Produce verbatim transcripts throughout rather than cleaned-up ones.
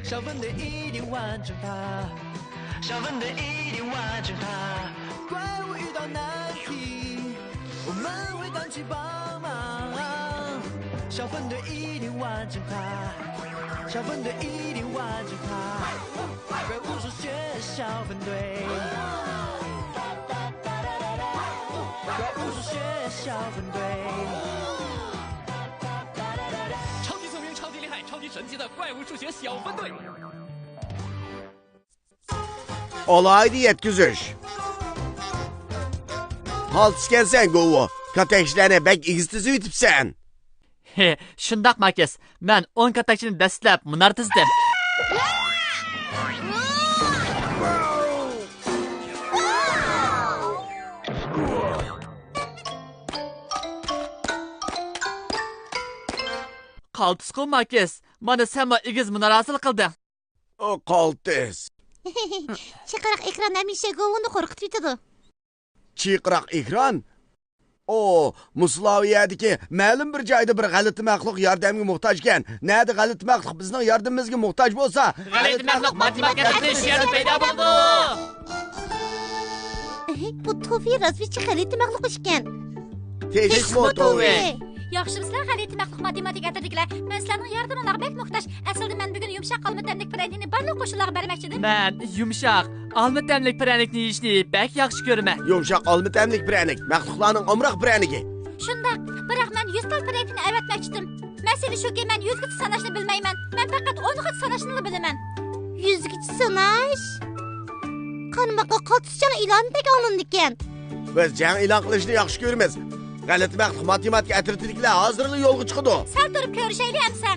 小分队一定完成它，小分队一定完成它。怪物遇到难题，我们会团结帮忙。小分队一定完成它，小分队一定完成它。怪物数学小分队，怪物数学小分队。超级聪明，超级厉害，超级神奇的怪物数学小分队。 ئالاھىدە يەتكۈزۈش. قالتىس ئىكەنسەن، گوۋۇ. كاتەكچىلەرنى بەك ئېگىز تىزىۋېتىپسەن. ھې، شۇنداق، ماكىس. مەن ئون كاتەكچىنى دەسسىلەپ مۇنار تىزدىم. قالتىسقۇ، ماكىس. مانا سەنمۇ ئېگىز مۇنار ھاسىل قىلدىڭ. ئۇ قالتىس. چىقىراق ئېكران ھەمىشە گوۋۇنى قورقۇتۇۋېتىدۇ. چىقىراق ئېكران؟ ئۇ، مۇسۇلاۋىيەدىكى مەلۇم بىر جايدا بىر غەلىتە مەخلۇق ياردەمگە موھتاج ئىكەن. نەدە غەلىتە مەخلۇق بىزنىڭ ياردىمىمىزگە موھتاج بولسا، غەلىتە مەخلۇق ماتېماتىكا ئەترىتى شۇ يەردە پەيدا بولىدۇ. ئېھى، بۇ توفى رازۋېدچىك غەلىتە مەخلۇق ئىكەن. تېخىمۇ توفى. ياخشىمۇسىلەر غەلىتە مەخلۇق ماتېماتىكا ئەترىتىدىكىلەر؟ مەن سىلەرنىڭ ياردىمىڭلارغا بەك موھتاج. ئەسلىدە مەن بۈگۈن يۇمشاق ئالما تەملىك پىرەنىكنى بارلىق قوشنىلارغا بەرمەكچىدىم. مەن يۇمشاق ئالما تەملىك پىرەنىكنى يېيىشنى بەك ياخشى كۆرىمەن. يۇمشاق ئالما تەملىك پىرەنىك، مەخلۇقلارنىڭ ئامراق پىرەنىكى. شۇنداق، بىراق مەن يۈز تال پىرەنىكنى ئەۋەتمەكچىدىم. مەسىلە شۇكى، مەن يۈزگىچە ساناشنى بىلمەيمەن. مەن پەقەت ئونغىچە ساناشنىلا بىلىمەن. يۈزگىچە ساناش؟ قارىماققا قالتىسجان ئېلانىدەك ئاڭلىنىدىكەن. بىز جەڭ ئېلان قىلىشنى ياخشى كۆرىمىز. غەلىتە مەخلۇق ماتېماتىكا ئەترىتىدىكىلەر ھازىرلا يولغا چىقىدۇ. سەل تۇرۇپ كۆرۈشەيلى ئەمسە.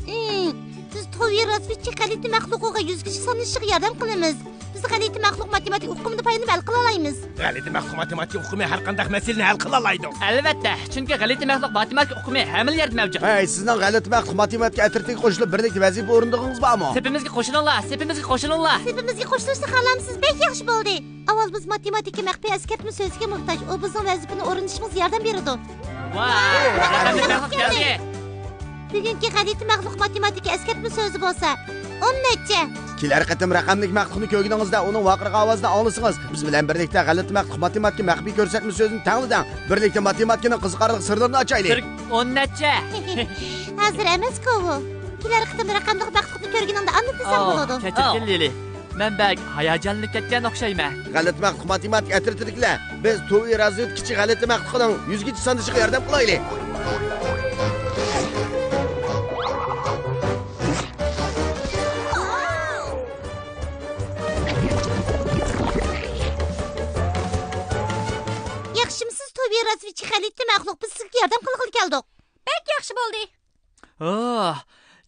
ئىم، بىز توۋى رازۋېدچىك غەلىتە مەخلۇقىغا يۈزگىچە سانىشىغا ياردەم قىلىمىز. بىز غەلىتە مەخلۇق ماتېماتىكا ئۇقۇمىنى پايدىلىنىپ ھەل قىلالايمىز. غەلىتە مەخلۇق ماتېماتىكا ئۇقۇمى ھەر قانداق مەسىلىنى ھەل قىلالايدۇ. ئەلۋەتتە، چۈنكى غەلىتە مەخلۇق ماتېماتىكا ئۇقۇمى ھەممىلا يەردە مەۋجۇت. ھەي، سىزنىڭ غەلىتە مەخلۇق ماتېماتىكا ئەترىتىگە قوشۇلۇپ بىرلىكتە ۋەزىپە ئورۇندىغىنىڭىز بارمۇ؟ سېپىمىزگە قوشۇلۇڭلار، سېپىمىزگە قوشۇلۇڭلار. سېپىمىزگە قوشۇلۇشنى خالامسىز؟ بەك ياخشى بولدى. ئاۋۋال بىز ماتېماتىكا مەخپىي ئەسكەرتمە سۆزىگە موھتاج. ئۇ بىزنىڭ ۋەزىپىنى ئورۇندىشىمىزغا ياردەم بېرىدۇ. ۋاي، رەقەملىك مەخلۇق كەلدى. بۈگۈنكى غەلىتە مەخلۇق ماتېماتىكا ئەسكەرتمە سۆزى بولسا، ئون نەچچە. كېلەر قېتىم رەقەملىك مەخلۇقنى كۆرگىنىڭىزدە ئۇنىڭ ۋارقىراق ئاۋازىنى ئاڭلىسىڭىز، بىز بىلەن بىرلىكتە غەلىتە مەخلۇق ماتېماتىكا مەخپىي كۆرسەتمە سۆزىنى تەڭلىدىڭ. بىرلىكتە ماتېماتىكىنىڭ قىزىقارلىق سىرلىرىنى ئاچايلى. بىر ئون نەچچە. ھازىر ئەمەسكۇ بۇ. كېلەر قېتىم رەقەملىك مەخلۇقنى كۆرگىنىڭدە ئاندىن دېسەڭ بولىدۇ. كەچۈرگىن، لىلى. مەن بەك ھاياجانلىنىپ كەتكەن ئوخشايمەن. غەلىتە مەخلۇق ماتېماتىكا ئەترىتىدىكىلەر، بىز توۋى رازۋېدكىچى غەلىتە مەخلۇقىنىڭ يۈزگىچە سانىشىغا ياردەم قىلايلى. ياخشىمۇسىز، توۋى رازۋېدچىك غەلىتە مەخلۇق؟ بىز سىزگە ياردەم قىلغىلى كەلدۇق. بەك ياخشى بولدى. ئوھ،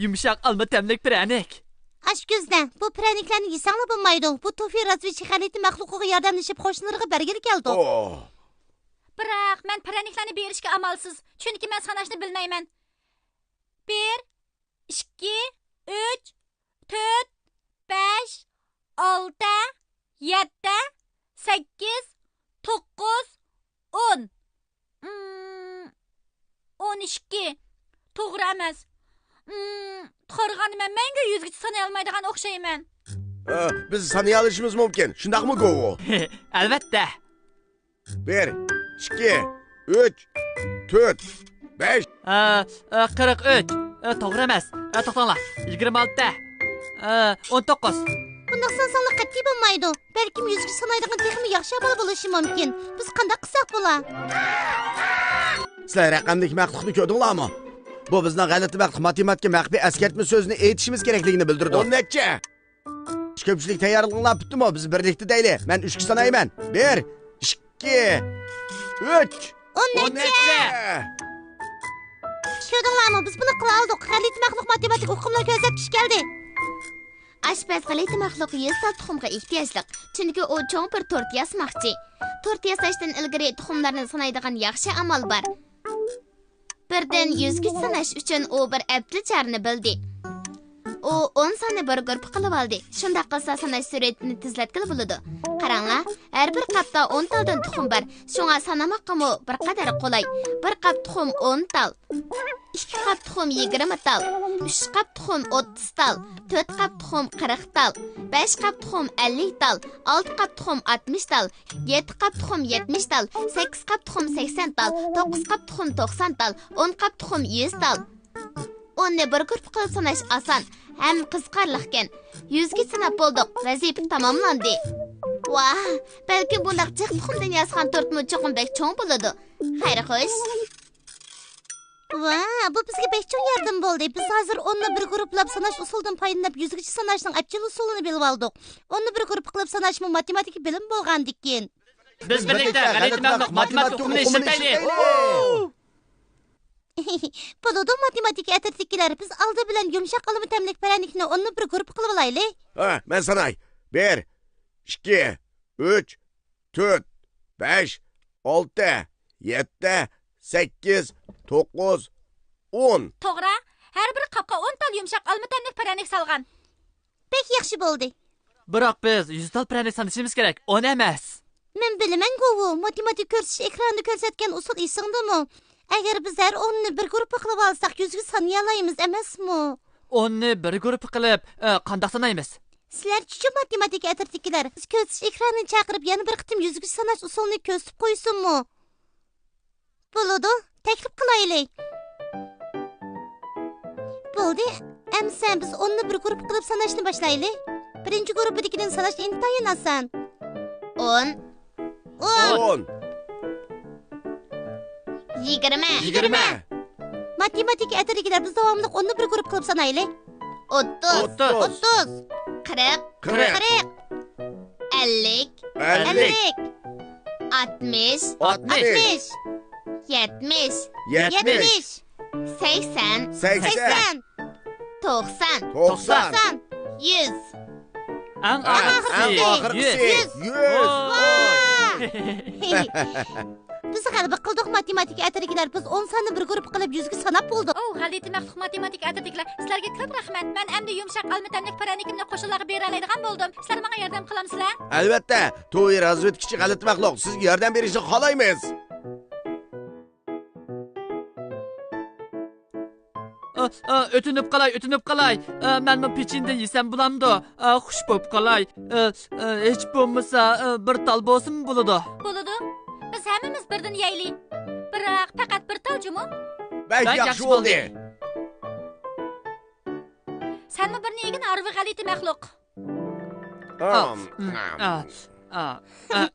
يۇمشاق ئالما تەملىك پىرەنىك. ئاچكۆزلەر، بۇ پىرەنىكلەرنى يېسەڭلار بولمايدۇ. بۇ توفى رازۋېدچىك غەلىتە مەخلۇقىغا ياردەملىشىپ قوشنىلىرىغا بەرگىلى كەلدۇق. ئوھ. بىراق مەن پىرەنىكلەرنى بېرىشكە ئامالسىز، چۈنكى مەن ساناشنى بىلمەيمەن. بىر، ئىككى، ئۈچ، تۆت، بەش، ئالتە، يەتتە، سەككىز، توققۇز، ئون. ئىم، ئون ئىككى. توغرا ئەمەس. ئىم، قارىغاندا مەن مەڭگۈ يۈزگىچە سانىيالمايدىغان ئوخشايمەن. ئە، بىز سانىيالىشىمىز مۇمكىن، شۇنداقمۇ، گوۋۇ؟ ئەلۋەتتە. بىر، ئىككى، ئۈچ، تۆت، بەش. ئە، ئە، قىرىق ئۈچ. ئە، توغرا ئەمەس. ئە، توختاڭلار. يىگىرمە ئالتە. ئە، ئون توققۇز. بۇنداق سانىساڭلار قەتئىي بولمايدۇ. بەلكىم يۈزگىچە سانايدىغان تېخىمۇ ياخشى ئامال بولۇشى مۇمكىن. بىز قانداق قىلساق بولا؟ سىلەر رەقەملىك مەخلۇقنى كۆردۈڭلارمۇ؟ بۇ بىزنىڭ غەلىتە مەخلۇق ماتېماتىكا مەخپىي ئەسكەرتمە سۆزىنى ئېيتىشىمىز كېرەكلىكىنى بىلدۈرىدۇ. ئون نەچچە؟ كۆپچىلىك تەييارلىقىڭلار پۈتتىمۇ؟ بىز بىرلىكتە دەيلى. مەن ئۈچكە سانايمەن. بىر، ئىككى، ئۈچ. ئون نەچچە؟ كۆردۈڭلارمۇ؟ بىز بۇنى قىلالىدۇق. غەلىتە مەخلۇق ماتېماتىكا ئۇقۇملىرى كۆرسەتكۈچى كەلدى. ئاشپەز غەلىتە مەخلۇق يۈز تال تۇخۇمغا ئېھتىياجلىق، چۈنكى ئۇ چوڭ بىر تورت ياسىماقچى. تورت ياساشتىن ئىلگىرى تۇخۇملارنى سانايدىغان ياخشى ئامال بار. بىردىن يۈزگىچە ساناش ئۈچۈن ئۇ بىر ئەپچىل چارىنى بىلدى. ئۇ ئون ساننى بىر گۇرۇپپا قىلىۋالدى. شۇنداق قىلسا ساناش سۈرئىتىنى تېزلەتكىلى بولىدۇ. قاراڭلار، ھەر بىر قاپتا ئون تالدىن تۇخۇم بار. شۇڭا سانىماققىمۇ بىر قەدەر قولاي. بىر قاپ تۇخۇم ئون تال. ئىككى قاپ تۇخۇم يىگىرمە تال، ئۈچ قاپ تۇخۇم ئوتتۇز تال، تۆت قاپ تۇخۇم قىرىق تال، بەش قاپ تۇخۇم ئەللىك تال، ئالتە قاپ تۇخۇم ئاتمىش تال، يەتتە قاپ تۇخۇم يەتمىش تال، سەككىز قاپ تۇخۇم سەكسەن تال، توققۇز قاپ تۇخۇم توقسان تال، ئون قاپ تۇخۇم يۈز تال. ئوننى بىر گۇرۇپپا قىلىپ ساناش ئاسان ھەم قىزىقارلىقكەن. يۈزگىچە ساناپ بولدۇق، ۋەزىپە تاماملاندى. ۋاھ، بەلكىم بۇنداق جىق تۇخۇمدىن ياسىغان تورتمۇ چوقۇم بەك چوڭ بولىدۇ. خەير خوش. ۋاھ، بۇ بىزگە بەك چوڭ ياردەم بولدى. بىز ھازىر ئوننى بىر گۇرۇپپىلاپ ساناش ئۇسۇلىدىن پايدىلىنىپ، يۈزگىچە ساناشنىڭ ئەپچىل ئۇسۇلىنى بىلىۋالدۇق. ئوننى بىر گۇرۇپپا قىلىپ ساناشمۇ ماتېماتىكا بىلىمى بولغاندىكىن. بىز بىرلىكتە غەلىتە مەخلۇق ماتېماتىكا ئۇقۇمىنى ئىشلىتەيلى. بولىدۇ، ماتېماتىكا ئەترىتىدىكىلەر، بىز ئالدى بىلەن يۇمشاق ئالما تەملىك پىرەنىكنى ئوننى بىر گۇرۇپپا قىلىۋالايلى. ھە، مەن ساناي. بىر، ئىككى، ئۈچ، تۆت، بەش، ئالتە، يەتتە، سەككىز، توققۇز، ئون. توغرا، ھەر بىر قاپقا ئون تال يۇمشاق ئالما تەملىك پىرەنىك سالغان. بەك ياخشى بولدى. بىراق بىز يۈز تال پىرەنىك سانىشىمىز كېرەك، ئون ئەمەس. مەن بىلىمەن-غۇ، ماتېماتىكا كۆرسىتىش ئېكرانىدا كۆرسەتكەن ئۇسۇل ئېسىڭدىمۇ؟ ئەگەر بىز ھەر ئوننى بىر گۇرۇپپا قىلىۋالساق، يۈزگە سانىيالايمىز ئەمەسمۇ؟ ئوننى بىر گۇرۇپپا قىلىپ، ئە، قانداق سانايمىز؟ سىلەرچىچۇ، ماتېماتىكا ئەترىتىدىكىلەر؟ بىز كۆرسىتىش ئېكرانىنى چاقىرىپ، يەنە بىر قېتىم يۈزگە ساناش ئۇسۇلىنى كۆرسىتىپ قويسۇنمۇ؟ بولىدۇ، تەكلىپ قىلايلى. بولدى، ئەمسە بىز ئوننى بىر گۇرۇپپا قىلىپ ساناشنى باشلايلى. بىرىنچى گۇرۇپپىدىكىدىن ساناش ئىنتايىن ئاسان. ئون، ئون. ئون. يىگىرمە. يىگىرمە. ماتېماتىكا ئەترىتىدىكىلەر، بىز داۋاملىق ئوننى بىر گۇرۇپپا قىلىپ سانايلى. ئوتتۇز. ئوتتۇز. ئوتتۇز. قىرىق. قىرىق. قىرىق. ئەللىك. ئەللىك. ئەللىك. ئاتمىش. ئاتمىش. ئاتمىش. يەتمىش. يەتمىش. يەتمىش. سەكسەن. سەكسەن. سەكسەن. توقسان. توقسان. توقسان. يۈز. ئەڭ ئەڭ ئاخىرقىسى. ئەڭ ئاخىرقىسى. يۈز. يۈز. ۋاي. ۋاي. بىز غەلىبە قىلدۇق، ماتېماتىكا ئەترىتىدىكىلەر. بىز ئون ساننى بىر گۇرۇپپا قىلىپ، يۈزگە ساناپ بولدۇق. ئوۋ، غەلىتە مەخلۇق، ماتېماتىكا ئەترىتىدىكىلەر، سىلەرگە كۆپ رەھمەت. مەن ئەمدى يۇمشاق ئالما تەملىك پىرەنىكىمنى قوشنىلارغا بېرەلەيدىغان بولدۇم. سىلەر ماڭا ياردەم قىلامسىلەر؟ ئەلۋەتتە، توي رازۋېدكىچى غەلىتە مەخلۇق، سىزگە ياردەم بېرىشنى خالايمىز. ئا، ئا، ئۆتۈنۈپ قالاي، ئۆتۈنۈپ قالاي. ئا، مەنمۇ پېچىنىدىن يېسەم بولامدۇ؟ ئا، خۇش بولۇپ قالاي. ئا، ئا، ھېچ بولمىسا، ئا، بىر تال بولسىمۇ بولىدۇ. بولىدۇ. بىز ھەممىمىز بىردىن يەيلى. بىراق، پەقەت بىر تال جۇمۇ. بەك بەك ياخشى ياخشى بولدى. بولدى. سەنمۇ بىرنى يېگىن، ھارۋا غەلىتە مەخلۇق. ئا، ئا، ئا، ئا.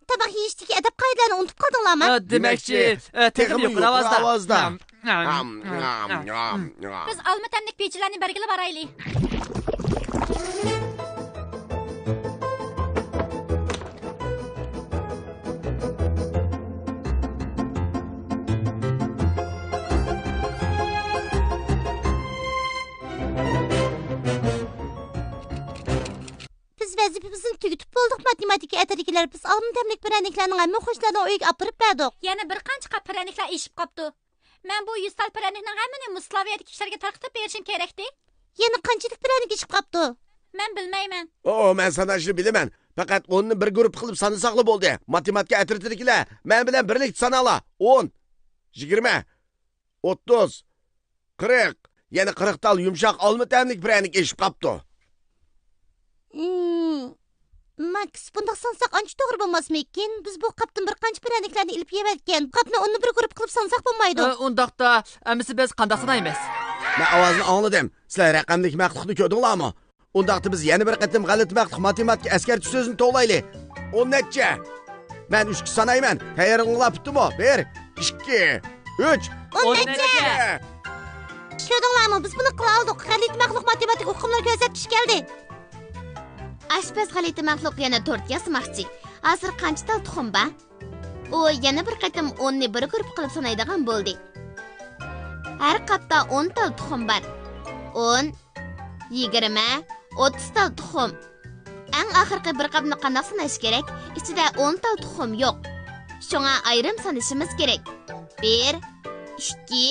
تاماق يېيىشتىكى ئەدەپ-قائىدىلەرنى ئۇنتۇپ قالدىڭلارمۇ؟ ئا، دېمەكچى، ئا، تېخىمۇ يۇقىرى ئاۋازدا. بىز ئالما تەملىك پېچىلەرنى بەرگىلى بارايلى. بىز ۋەزىپىمىزنى تۈگىتىپ بولدۇق، ماتېماتىكا ئەترىتىدىكىلەر. بىز ئالما تەملىك پىرەنىكلەرنىڭ ھەممە قوشنىلارنىڭ ئۆيىگە ئاپىرىپ بەردۇق. يەنە بىر قانچە قاپ پىرەنىكلەر ئېشىپ قاپتۇ. مەن بۇ يۈز تال پىرەنىكنىڭ ھەممىنى مۇسلاۋىيەدىكى كىشىلەرگە تارقىتىپ بېرىشىم كېرەكتى. يەنە قانچىلىك پىرەنىك ئېشىپ قاپتۇ؟ مەن بىلمەيمەن. ئو، مەن ساناشنى بىلىمەن. پەقەت ئوننى بىر گۇرۇپپا قىلىپ سانىساقلا بولدى. ماتېماتىكا ئەترىتىدىكىلەر، مەن بىلەن بىرلىكتە ساناڭلار. ئون، يىگىرمە، ئوتتۇز، قىرىق، يەنە قىرىق تال يۇمشاق ئالما تەملىك پىرەنىك ئېشىپ قاپتۇ. ھىم، ماكس، بۇنداق سانىساق ئانچە توغرا بولماسمىكىن؟ بىز بۇ قاپتىن بىر قانچە پىرەنىكلەرنى ئېلىپ يەۋەتكەن. قاپنى ئوننى بىر گۇرۇپپا قىلىپ سانىساق بولمايدۇ. ئە، ئۇنداقتا، ئەمىسە بىز قانداق سانايمىز؟ مەن ئاۋازنى ئاڭلىدىم. سىلەر رەقەملىك مەخلۇقنى كۆردۈڭلارمۇ؟ ئۇنداقتا بىز يەنە بىر قېتىم غەلىتە مەخلۇق ماتېماتىكا ئەسكەرتىش سۆزىنى توۋلايلى. ئون نەچچە؟ مەن ئۈچكە سانايمەن. تەييارلىقىڭلار پۈتتىمۇ؟ بىر، ئىككى، ئۈچ. ئون نەچچە؟ كۆردۈڭلارمۇ؟ بىز بۇنى قىلالىدۇق. غەلىتە مەخلۇق ماتېماتىكا ئۇقۇملىرى كۆرسەتكۈچى كەلدى. ئاشپەز غەلىتە مەخلۇق يەنە تورت ياسىماقچى. ھازىر قانچە تال تۇخۇم بار؟ ئۇ يەنە بىر قېتىم ئوننى بىر گۇرۇپپا قىلىپ سانايدىغان بولدى. ھەر قاپتا ئون تال تۇخۇم بار. ئون، يىگىرمە، ئوتتۇز تال تۇخۇم. ئەڭ ئاخىرقى بىر قاپنى قانداق ساناش كېرەك؟ ئىچىدە ئون تال تۇخۇم يوق. شۇڭا ئايرىم سانىشىمىز كېرەك. بىر، ئىككى،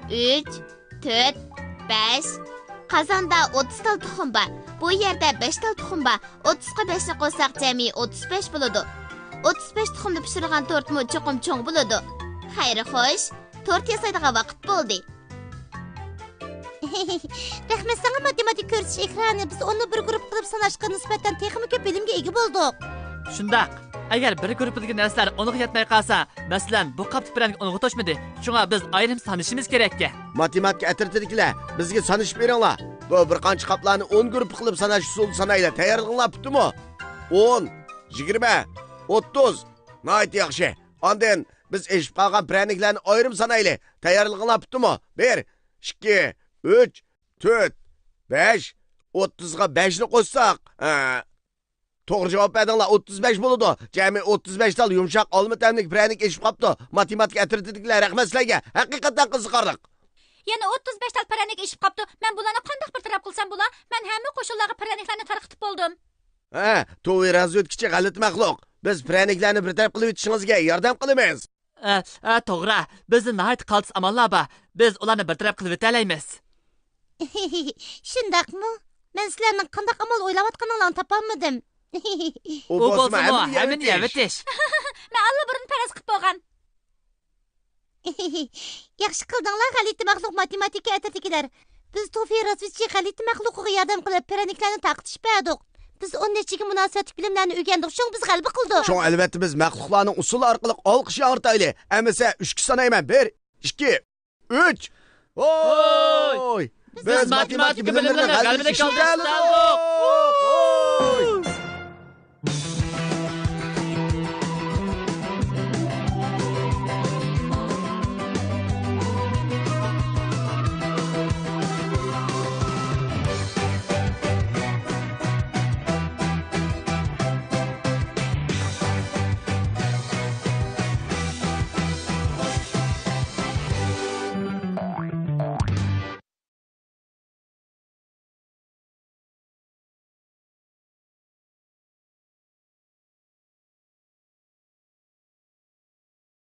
ئۈچ، تۆت، بەش. قازاندا ئوتتۇز تال تۇخۇم بار. بۇ يەردە بەش تال تۇخۇم بار. ئوتتۇزغا بەشنى قوشساق، جەمئىي ئوتتۇز بەش بولىدۇ. ئوتتۇز بەش تۇخۇمدا پىشۇرۇلغان تورتمۇ چوقۇم چوڭ بولىدۇ. خەير خوش، تورت ياسايدىغان ۋاقىت بولدى. رەھمەت ساڭا، ماتېماتىكا كۆرسىتىش ئېكرانى. بىز ئۇنى بىر گۇرۇپپا قىلىپ ساناشقا نىسبەتەن تېخىمۇ كۆپ بىلىمگە ئىگە بولدۇق. شۇنداق. ئەگەر بىر گۇرۇپپىدىكى نەرسىلەر ئونغا يەتمەي قالسا، مەسىلەن، بۇ قاپتا پىرەنىك ئونغا توشمىدى. شۇڭا بىز ئايرىم سانىشىمىز كېرەككەن. ماتېماتىكا ئەترىتىدىكىلەر، بىزگە سانىشىپ بېرىڭلار. بۇ بىر قانچە قاپلارنى ئون گۇرۇپپا قىلىپ ساناش ئۇسۇلىدا سانايلى. تەييارلىقىڭلار پۈتتىمۇ؟ ئون، يىگىرمە، ئوتتۇز. ناھايىتى ياخشى. ئاندىن بىز ئېشىپ قالغان پىرەنىكلەرنى ئايرىم سانايلى. تەييارلىقىڭلار پۈتتىمۇ؟ بىر، ئىككى، ئۈچ، تۆت، بەش، ئوتتۇزغا بەشنى قوشساق، ھە، توغرا جاۋاب بەردىڭلار، ئوتتۇز بەش بولىدۇ. جەمئىي ئوتتۇز بەش تال يۇمشاق ئالما تەملىك پىرەنىك ئېشىپ قاپتۇ. ماتېماتىكا ئەترىتىدىكىلەر، رەھمەت سىلەرگە. ھەقىقەتەن قىزىقارلىق. يەنە ئوتتۇز بەش تال پىرەنىك ئېشىپ قاپتۇ. مەن بۇلارنى قانداق بىر تەرەپ قىلسام بولا؟ مەن ھەممە قوشۇنلارغا پىرەنىكلەرنى تارقىتىپ بولدۇم. ھە، توۋى رازۋېدكىچى غەلىتە مەخلۇق. بىز پىرەنىكلەرنى بىر تەرەپ قىلىۋېتىشىڭىزگە ياردەم قىلىمىز. ئە، ئە، توغرا. بىزدە ناھايىتى قالتىس ئاماللار بار. بىز ئۇلارنى بىر تەرەپ قىلىۋېتەلەيمىز. شۇنداقمۇ؟ مەن سىلەرنىڭ قانداق ئامال ئويلاۋاتقىنىڭلارنى تاپالمىدىم. ئۇ ئۇ بولسىمۇ بولسىمۇ ھەممىنى ھەممىنى يەۋېتىش. يەۋېتىش. مەن ئاللىبۇرۇن پەرەز قىلىپ بولغان. ياخشى قىلدىڭلار، غەلىتە مەخلۇق ماتېماتىكا ئەترىتىدىكىلەر. بىز توفى رازۋېدچى غەلىتە مەخلۇقىغا ياردەم قىلىپ، پىرەنىكلەرنى تارقىتىشىپ بەردۇق. بىز ئون نەچچىگە مۇناسىۋەتلىك بىلىملەرنى ئۆگەندۇق، شۇڭا بىز غەلىبە قىلدۇق. شۇڭا ئەلۋەتتە بىز مەخلۇقلارنىڭ ئۇسسۇلى ئارقىلىق ئالقىش ياڭرىتايلى. ئەمىسە ئۈچكە سانايمەن. بىر، ئىككى، ئۈچ. ھوي! ھوي! بىز بىز ماتېماتىكا ماتېماتىكا بىلىملىرىنى بىلىملىرىنى غەلىبىلىك غەلىبىلىك ئالدۇرۇپ ئالدۇرۇپ كەلدۇق.